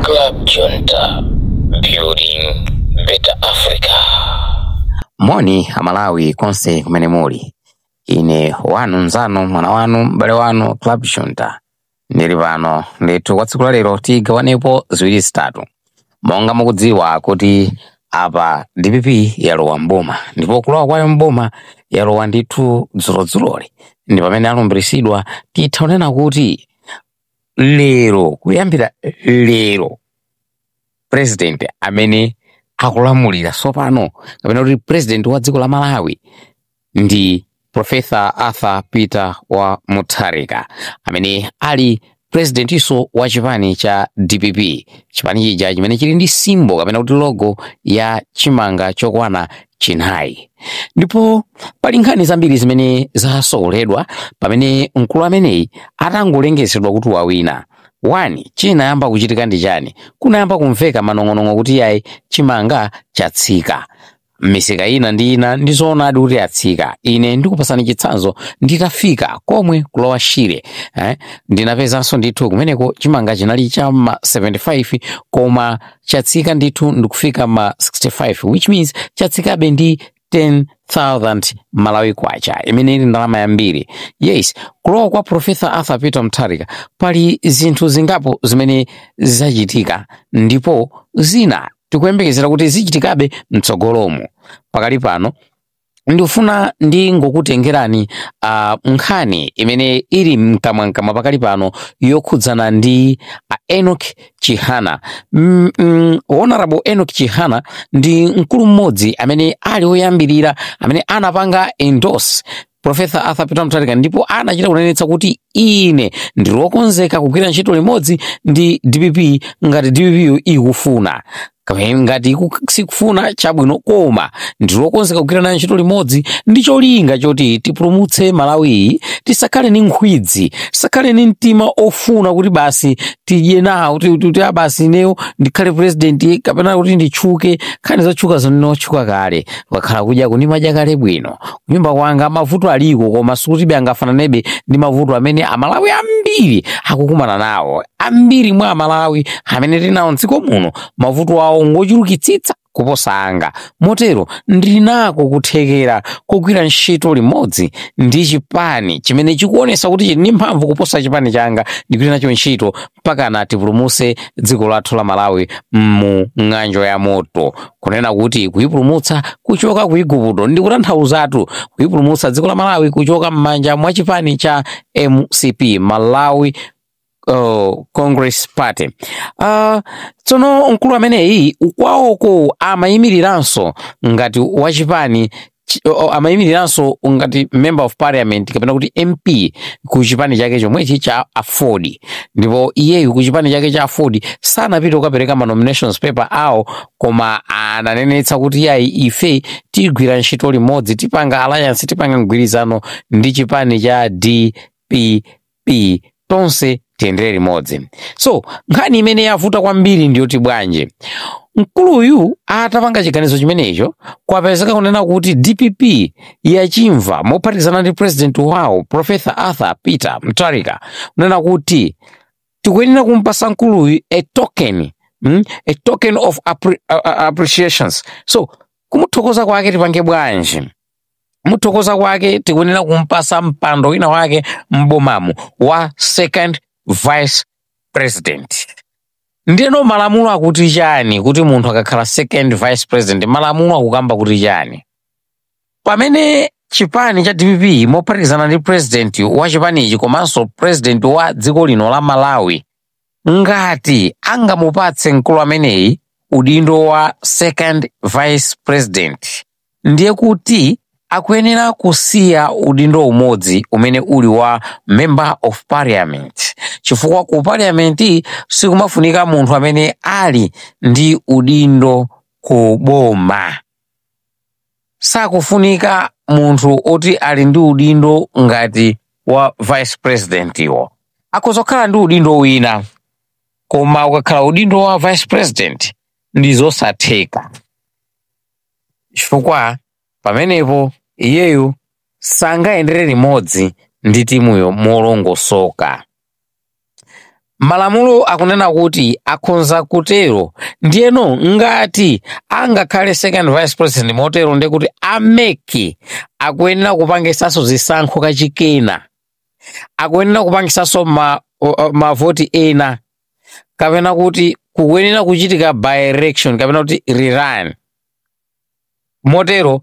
Club Junta, building better Africa. Moni Amalawi konse kumene muli, ine wanu, mzanu, mwana wanu, m'bale wanu, Club Junta, ndili pano ndithu kwa tsiku la lero. Tigawanepo ziwiri zitatu. Monga mukudziwa kuti apa DPP yalowa mboma, ndipo kulowa kwayo mboma yalowa ndithu dzulodzuloli ndi pamene alumbiritsidwa. Titha kunena kuti lero, kuyambira lero, president amene akulamulira tsopano, kapena kuti president wa dziko la Malawi, ndi Professor Arthur Peter wa Mutharika, amene ali presidentinso wa chipani cha DPP, chipani chija chimene chili ndi symbol kapena kuti logo ya chimanga chokwana 4. Ndipo pali nkhani zambiri zimene zasowoledwa pamene mkulu ameneyi atangolengezedwa kuti wawina. 1, chinayamba kuchitika ndi chani? Kunayamba kumveka manong'onong'o kuti yayi, chimanga chatsika m'misika ina ndi ina. Ndi zoonadi kuti atsika. Ine ndikupasani chitsanzo: nditafika komwe kulowa Shire, ndinapezanso ndithu kumeneko chimanga chinali cha ma 75, koma chatsika ndithu ndikufika ma 65, which means chatsikabe ndi 10,000 Malawi kwacha, imene ili ndalama yambiri. Yes, kulowa kwa Professor Arthur Peter Mutharika pali zinthu zingapo zimene zachitika, ndipo zina tikuyembekezera kuti zichitikabe mtsogolomo. Pakali pano ndikufuna ndingokutengerani nkhani imene ili mkamwamkamwa pakali pano yokhudzana ndi Enoch Chihana. Honorable Enoch Chihana ndi mkulu mmodzi amene ali woyambirira amene anapanga endorse Professor Arthur Peter Mutharika, ndipo anachita kunenetsa kuti ine ndili wokonzeka kugwira ntchito limodzi ndi DPP ngati DPP ikufuna. Kapena ngati sikufuna, chabwino, koma ndili wokonzeka kugwira nayo ntchito limodzi ndi cholinga choti tipulumutse Malawi, tisakhale ni nkhwidzi, tisakhale ni mtima ofuna kuti basi tidye nawo, kuti basi ineyo ndikhale president kapena kuti nditchuke. Nkhani zotchuka zonotchuka kale, ukakhala kudya kunimadya kale bwino kunyumba kwanga. Mavuto aliko, koma sikuti angafananebe ndi mavuto amene Amalawi ambiri akukumana nawo. Ambiri mwa Amalawi amene tinawo mdziko muno, mavuto awo ngochulukitsitsa kuposa anga. Motero ndili nako kuthekera kugwira ntchito limodzi ndi chipani chimene chikuonesa kuti chili ndi mphamvu kuposa chipani changa, ndigwire nacho ntchito mpakana tipulumutse dziko lathu la Malawi mu ng'anjo ya moto. Kunena kuti kuyipulumutsa kuchoka ku Igupto, ndikutanthauzatu kuyipulumutsa dziko la Malawi kuchoka m'manja mwa chipani cha MCP, Malawi Congress Party. Tsono mkulu ameneyi kwawoko amayimiriranso ngati wachipani amayimiriranso ngati member of parliament kapena kuti MP ku chipani chake chomwechi cha AFORD. Ndipo iyeyu ku chipani chake cha AFORD sanapite kukapereka ma nominations paper awo, koma ananenetsa kuti yayi, ife tigwira ntchito limodzi, tipanga alliance, tipanga mgwirizano ndi chipani cha DPP, tonse tiyendere limodzi. So nkhani imene yavuta kwambiri ndiyoti bwanji mkuluyu atapanga chiganizo chimenecho, kwapezeka kunena kuti DPP yachimva mophatikizana ndi president wawo, Professor Arthur Peter Mutharika, kunena kuti tikuyenera kumpasa mkuluyu a token, a token of appreciations. So kumuthokoza kwake tipange bwanji? Muthokoza kwake tikuyenera kumpasa mpando wina wake m'bomamu wa second vice president. Ndiyeno malamulo akuti chani kuti munthu akakhala second vice president? Malamulo akukamba kuti chani? Pamene chipani cha DPP mophatikizana ndi president wa chipanichi komanso president wa dziko lino la Malawi ngati angamupatse mkulu ameneyi udindo wa second vice president, ndiye kuti akuyenera kusiya udindo umodzi umene uli wa member of parliament, chifukwa ku parliament sikumafunika munthu amene ali ndi udindo ku boma. Sakufunika munthu oti ali ndi udindo ngati wa vice president. Iwo akuzokhala ndi udindo wina, koma ukakhala udindo wa vice president ndi zosatheka, chifukwa pamenepo iyeyu sangayendere limodzi ndi timuyo molongosoka. Malamulo akunena kuti akhonza kutero. Ndiyeno ngati angakhale second vice president motero, ndiye kuti a MEC akuyenera kupangisanso zisankho kachikena, akuyenera kupangisanso mavoti ena, kapena kuti kukuyenera kuchitika by election kapena kuti rerun. Motero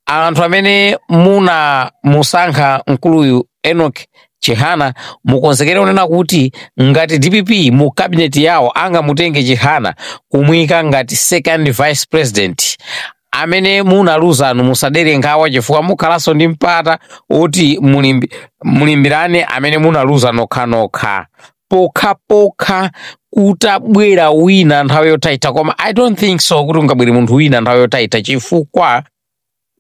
anthu amene muna musankha mkuluyu Enoch Chihana, mukonzekere kunena kuti ngati DPP mu cabinet yawo angamutenge Chihana kumuyika ngati second vice president, amene munaluzanu musadere nkhawa, chifukwa mukhalanso ndi mpata oti mulimbirane amene munaluza nokhanokha, pokhapokha kutabwera wina nthawi yotayitha. Koma I don't think so kuti ungabwere munthu wina nthawi yotayitha, chifukwa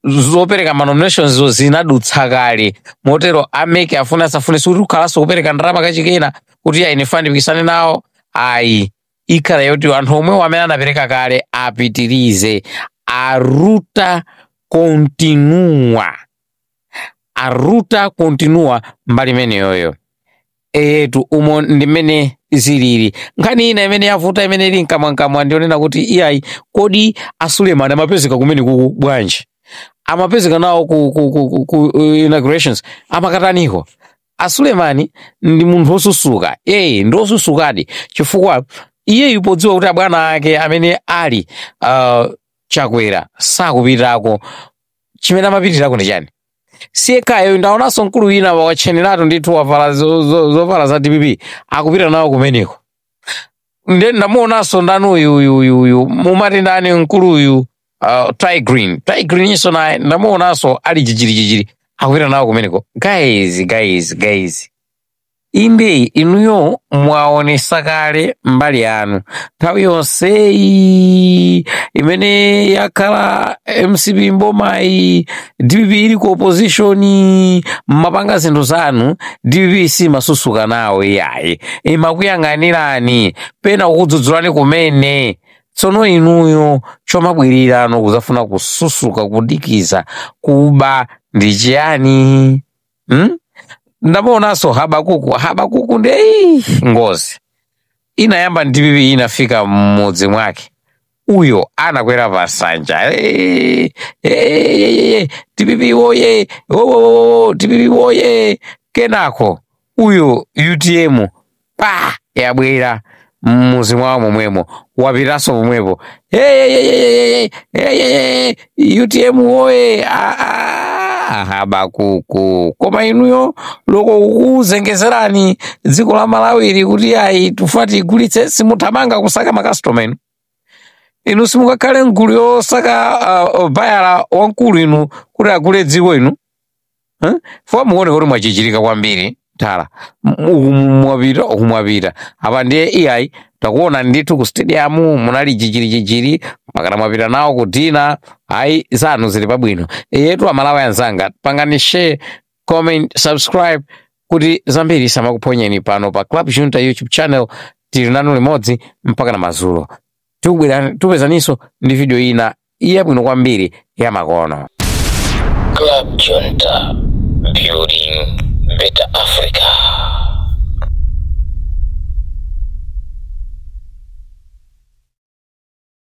zopereka ma nominations zo zinadutsa kale. Motero a MEC afune asafune, sikuti kukhalanso kupereka ndalama kachikena kuti ayi, ine ndipikisane nawo, ayi. Ikhala yoti anthu omwewo amene anapereka kale apitirize. A luta continua, a luta continua mbali imeneyoyo. Eyetu, umo ndimene zilili. Nkhani ina imene yavuta, imene ili mkamwamkamwa, ndionena kuti iyayi, kodi a Suleiman amapezeka kumene kuku bwanji? Amapezeka nawo ku inaugurations, amakataniko? A Sulemani ndi munthu wosusuka. Ee, ndi wosusukadi, chifukwa iyeyu podziwa kuti abwana ake amene ali Chakwera sakupitako, chimene amapitirako ndi chani? Siyekhayo, ndaonanso mkulu wina wachenerato ndithu, wavala zovala za DPP, akupita nawo kumeneko. Nde ndamuonanso ndani uyu uyu uyu uyu mumati ndani mkuluyu, Ty Green. Ty Green inso naye ndamuonanso ali chichiri akupita nawo kumeneko. Guys, guys, guys, inde inuyo mwaonesa kale mbali yanu nthawi yonseyi imene yakhala MCP mbomayi, DPP ili ku opposition, mmapanga zinthu zanu, DPP simasusuka nawo iyayi, imakuyang'anirani, pena kukudzudzulani kumene. Tsono inuyo chomabwirirano kuzafuna kususuka, kudikiza kuba ndi chiyani, Ndamuonanso Habakuku. Habakuku ndi ngozi inayamba DPP inafika mmudzi mwake, uyo anakwera pasanja, "Eh, eh, eh, DPP woye, oh, DPP woye!" Kenako uyo UTM pa yabwera mmuzi mwawo momwemo, wapitanso pomwepo, "Hey, hey, hey, hey, hey, hey, UTM woye!" Ah, ah, Habakuku, koma inuyo loko kukuzengezerani dziko la Malawi kuti ayi, tufa tigulitse, simuthamanga kusaka makastoma inu? Inu simungakhale mgulu yosaka bayala wamkulu inu kuti agule dziko inu, eh? Fwa muone kuti mwachichirika kwambiri thala. Uku mwapita, uku mwapita, apa ndiye iyayi, takuona ndithu ku stadium munali chichiri chichiri, mpakana mwapita nawo ku dinner. Ayi, zanu zili pabwino. Yetu Amalawi anzanga, pangani share, comment, subscribe kuti zambiri samakuphonyeni pano pa Club Junta YouTube channel. Tili nanu limodzi mpaka na madzulo. Tikubwera tupezaninso ndi video ina yabwino kwambiri ya makono. Club Junta, building better Africa.